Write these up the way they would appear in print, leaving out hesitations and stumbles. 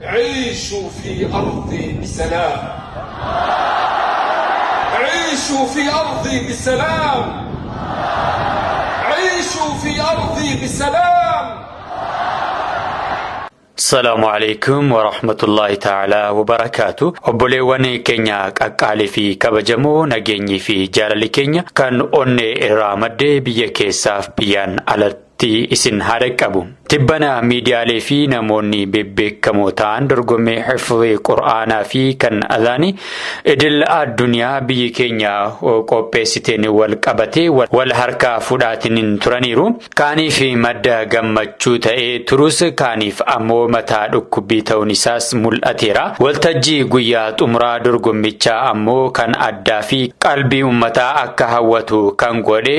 عيشوا في أرضي بسلام، عيشوا في أرضي بسلام، عيشوا في أرضي بسلام. Salaamu alaikum wa rahmatullahi ta'ala wa barakaatu. Obboleewwan keenya qaqqaalii fi kabajamoo, nageenyii fi jaalalli keenya kan onnee irraa maddee biyya keessaaf biyyaan alatti isin haa dhaqqabu. Tibbana miidiyaalee fi namoonni bebbeekamoo ta'an dorgommii hifzii qur'aanaa fi kan azaanii idil addunyaa biyyi keenya qopheessiteen wal qabatee wal harkaa fudhaatiin turaniiru. Kaaniif madda gammachuu ta'ee turus, kaaniif ammoo mataa dhukkubbii ta'uun isaas mul'ateera. Waltajjii guyyaa xumuraa dorgommichaa ammoo kan addaa fi qalbii uummataa akka hawwatu kan godhe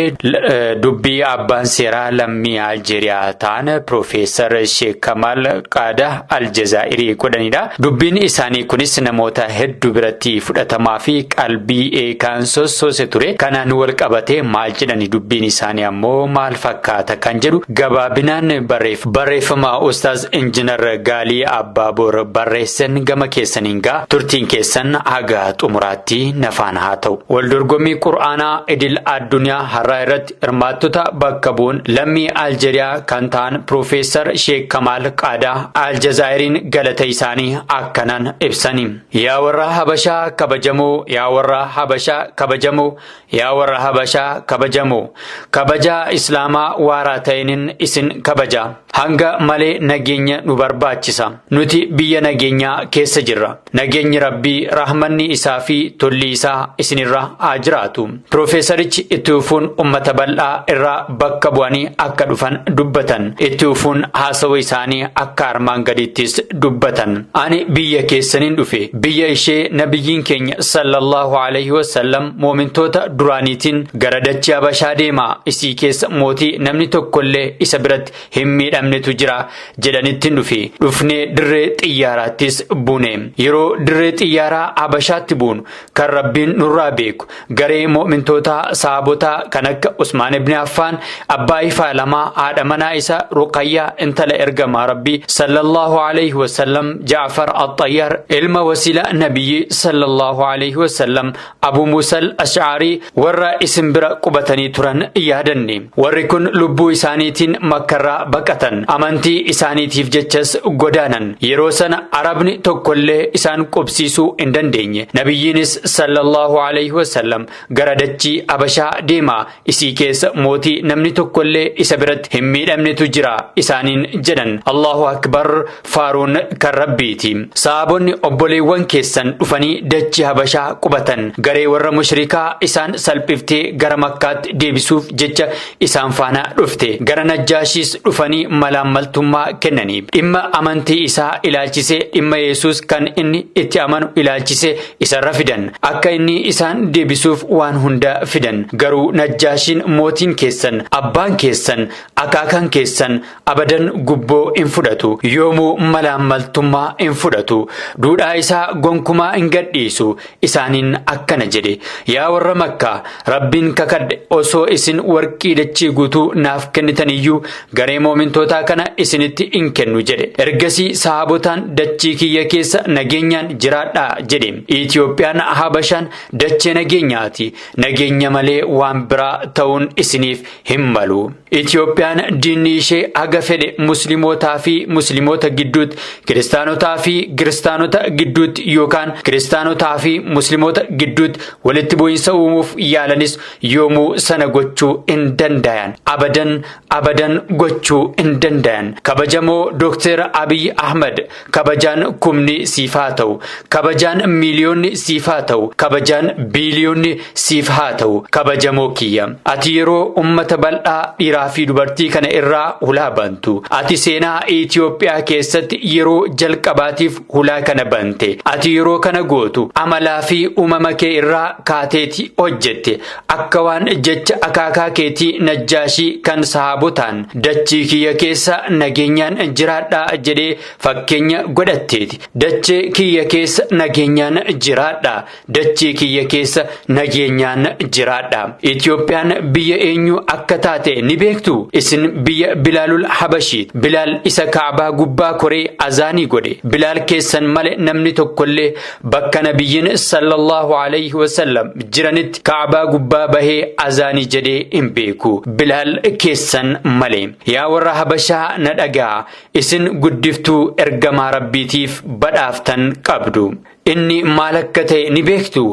dubbii abbaan seeraa lammii Aljeeriyaa ta'an Piroofeesar Sheek Kamaal Qaadaa Aljazaa'irii godhanidha. Dubbiin isaanii kunis namoota hedduu biratti fudhatamaa fi qalbii kan sossoose ture. Kanaan wal qabatee maal jedhani, dubbiin isaanii ammoo maal fakkaata kan jedhu gabaabinaan barreeffama Ustaaz Injinar Gaalii Abbaaboor barreessan gama keessaniin gaa. Turtiin keessan haga xumuraatti nafaan haa ta'u. Waldorgommii Qur'aanaa idil addunyaa har'aa irratti hirmaattota bakka bu'uun lammii Aljeeriyaa kan ta'an Piroofeesar Sheek Kamaal Qaadaa Aljazaa'iriin galata isaanii akkanaan ibsani. Yaa warra Habashaa kabajamoo, yaa warra Habashaa kabajamoo, yaa warra Habashaa kabajamoo, kabajaa Islaamaa waaraa ta'iniin isin kabaja. Hanga malee nageenya nu barbaachisa. Nuti biyya nageenyaa keessa jirra. Nageenyi Rabbii, rahmanni isaa fi tolli isaa isinirra haa jiraatu. Piroofeesarichi itti fufuun ummata bal'aa irraa bakka bu'anii akka dhufan dubbatan. Itti fufuun haasawa isaanii akka armaan gadiittis dubbatan. Ani biyya keessaniin dhufe. Biyya ishee nabiyyiin keenya sallallahu alaihi wasallam moomintoota duraaniitiin gara dachee Habashaa deemaa, isii keessa mootii namni tokkollee isa biratti hin miidhamnetu jira jedhanittiin dhufe. Dhufnee dirree xiyyaaraattis buune. Yeroo dirree xiyyaaraa Habashaatti buunu, kan Rabbiin nurraa beeku, garee mo'mintootaa saabotaa kan akka Usmaan ibn Affaan, abbaa ifaa lamaa, haadha manaa isaa Ruqayyaa intala ergamaa Rabbii sallallahu alaihi wasallam, Jaafar Axxayyaar ilma wasiila nabiyyi sallallahu alaihi wasallam Abu Musal Ash'aarii, warra isin bira qubatanii turan yaadanne. Warri kun lubbuu isaaniitiin Makkarraa baqatan. Amantii isaaniitiif jechas godaanan. Yeroo sana Arabni tokkollee isaan qubsiisuu hin dandeenye. Nabiyyiinis sallallahu alaihi wasallam gara dachii Habashaa deemaa, isii keessa mootii namni tokkollee isa biratti hin miidhamnetu jira isaaniin jedhan. Allahu akbar, faaruun kan Rabbiiti. Sahaabonni obboleewwan keessan dhufanii dachii Habashaa qubatan. Garee warra mushrikaa isaan salphiftee gara Makkaatti deebisuuf jecha isaan faana dhufte. Gara Najjaashiis dhufanii malaammaltummaa kennaniif. Dhimma amantii isaa ilaalchisee, dhimma Yesuus kan inni itti amanu ilaalchisee isarra fidan. Akka inni isaan deebisuuf waan hunda fidan. Garuu Najjaashiin mootiin keessan, abbaan keessan, akaakaan keessan abadan gubboo hin fudhatu. Yoomuu malaammaltummaa hin fudhatu. Duudhaa isaa gonkumaa hin gadhiisu. Isaaniin akkana jedhe: "Yaa warra Makkaa, Rabbiin kakadhe, osoo isin warqii dachii guutuu naaf kennitaniyyuu garee moomintootaa kana isinitti hin kennu" jedhe. Ergasii sahaabotaan dachii kiyya keessa nageenyaan jiraadhaa jedhe. Itiyoophiyaan Habashaan dachee nageenyaati. Nageenya malee waan biraa ta'uun isiniif hin malu. Itiyoophiyaan diinni ishee haga fedhe muslimootaa fi musliimoota gidduutti, kiristaanotaa fi kiristaanota gidduutti yookaan kiristaanotaa fi musliimoota gidduutti walitti bu'iinsa uumuuf yaalanis yoomuu sana gochuu hin dandayan. Abadan abadan gochuu hin dandayan. Kabajamoo Dooktar Abiy Ahmad, kabajaan kumni siif haa ta'u. Kabajaan miiliyoonni siif haa ta'u. Kabajaan biiliyoonni siif haa ta'u. Kabajamoo kiyya. Ati yeroo ummata bal'aa dhiiraa fi dubartii kana irraa hulaa bantu. Ati seenaa Itiyoophiyaa keessatti yeroo jalqabaatiif hulaa kana bante. Ati yeroo kana gootu amalaa fi uumama kee irraa kaateeti hojjette. Akka waan jecha akaakaa keetii Najjaashii kan sahaabotaan dachii kiyya keessa nageenyaan jiraadhaa jedhee fakkeenya godhatteeti. Dachee kiyya keessa nageenyaan jiraadhaa. Dachee kiyya keessa nageenyaan jiraadha. Itiyoophiyaan biyya eenyu akka taate ni beektu. Isin biyya Bilaalul Habashiiti. Bilaal isa Kaabaa gubbaa koree azaanii godhe. Bilaal keessan malee namni tokkollee bakka nabiyyiin sallallahu alayhi wasallam jiranitti Kaabaa gubbaa bahee azaanii jedhee hin beeku. Bilaal keessan malee. Yaa warra Habashaa na dhagaa, isin guddiftuu ergamaa Rabbiitiif badhaaftan qabdu. Inni maal akka ta'e ni beektu.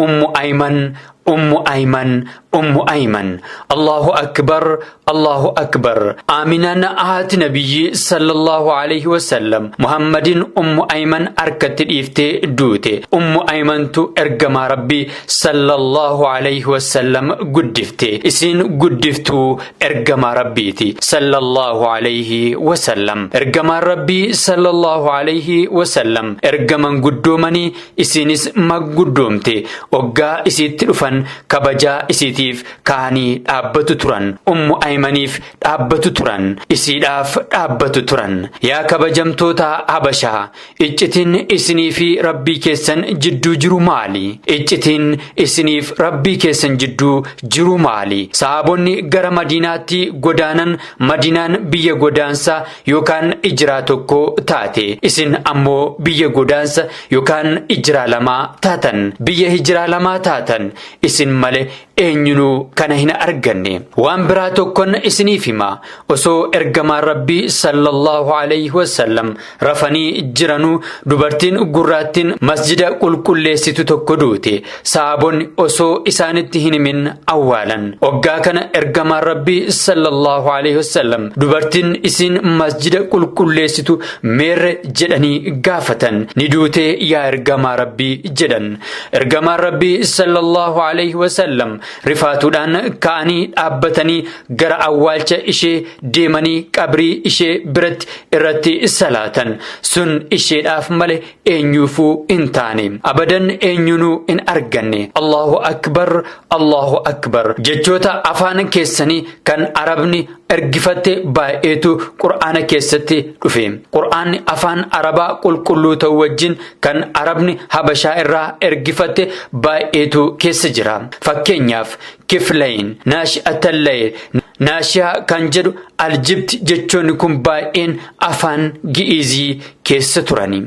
Ummu Ayman, Ummu Ayman, Ummu Ayman. Allahu akbar, Allahu akbar. Aaminaan haati nabiyyi sallallahu alayhi wasallam Muhammadin Ummu Ayman harkatti dhiiftee duute. Ummu Aymantu ergamaa Rabbii sallallahu alayhi wasallam guddifte. Isiin guddiftuu ergamaa Rabbiiti sallallahu alayhi wasallam. Ergamaan Rabbii sallallahu alayhi wasallam ergaman guddoomanii isiinis magguddoomte. Oggaa isiitti dhufan kabajaa isiitiif kaanii dhaabbatu turan. Ummu Aymaniif dhaabbatu turan. Isiidhaaf dhaabbatu turan. Yaa kabajamtoota Habashaa, iccitiin isinii fi Rabbii keessan jidduu jiru maali? Iccitiin isiniif Rabbii keessan jidduu jiru maali? Sahaabonni gara Madiinaatti godaanan. Madiinaan biyya godaansa yookaan ijiraa tokko taate. Isin ammoo biyya godaansa yookaan ijiraa lamaa taatan. Biyya hijiraa lamaa taatan. Isin malee eenyunuu kana hin arganne. Waan biraa tokkon isiniif hima. Osoo ergamaan Rabbii sallallahu alayhi wasallam rafanii jiranuu dubartiin gurraattiin masjida qulqulleessitu tokko duute. Sahaabonni osoo isaanitti hin himin awwaalan. Oggaa kana ergamaan Rabbii sallallahu alayhi wasallam dubartiin isin masjida qulqulleessitu meerre jedhanii gaafatan. Ni duute yaa ergamaa Rabbii jedhan. Ergamaan Rabbii sallallahu alayhi wasallam rifaatuudhaan ka'anii dhaabbatanii gara awwaalcha ishee deemanii qabrii ishee biratti irratti salaatan. Sun isheedhaaf malee eenyuufuu hin taane. Abadan eenyunuu hin arganne. Allahu akbar, Allahu akbar. Jechoota afaan keessanii kan Arabni ergifatte baay'eetu Qur'aana keessatti dhufe. Qur'aanni afaan Arabaa qulqulluu ta'uu wajjin kan Arabni Habashaa irraa ergifatte baay'eetu keessa jira. Fakkeenyaaf kiflayin, naashi'atallayl, naashiyaa kan jedhu aljibti jechoonni kun baay'een afaan Gi'izii keessa turani.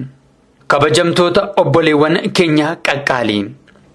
Kabajamtoota obboleewwan keenya qaqqaalii.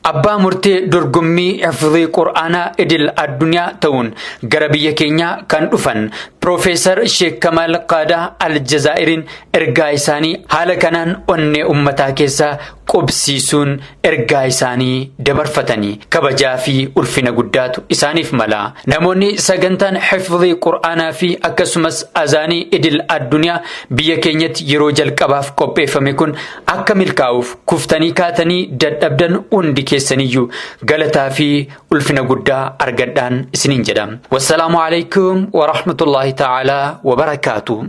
Abbaa murtee dorgommii hifzii Qur'aanaa idil addunyaa ta'uun gara biyya keenyaa kan dhufan Piroofeesar Sheek Kamaal Qaadaa Aljazaa'iriin ergaa isaanii haala kanaan onnee ummataa keessaa qubsiisuun ergaa isaanii dabarfatanii kabajaa fi ulfina guddaatu isaaniif mala. Namoonni sagantaan hifzii Qur'aanaa fi akkasumas azaanii idil addunyaa biyya keenyatti yeroo jalqabaaf qopheeffame kun akka milkaa'uuf kuftanii kaatanii dadhabdan hundi keessaniyyuu galataa fi ulfina guddaa argadhaan isiniin jedha. Wassalaamu alaikum wa rahmatullahi ta'ala wa barakaatu.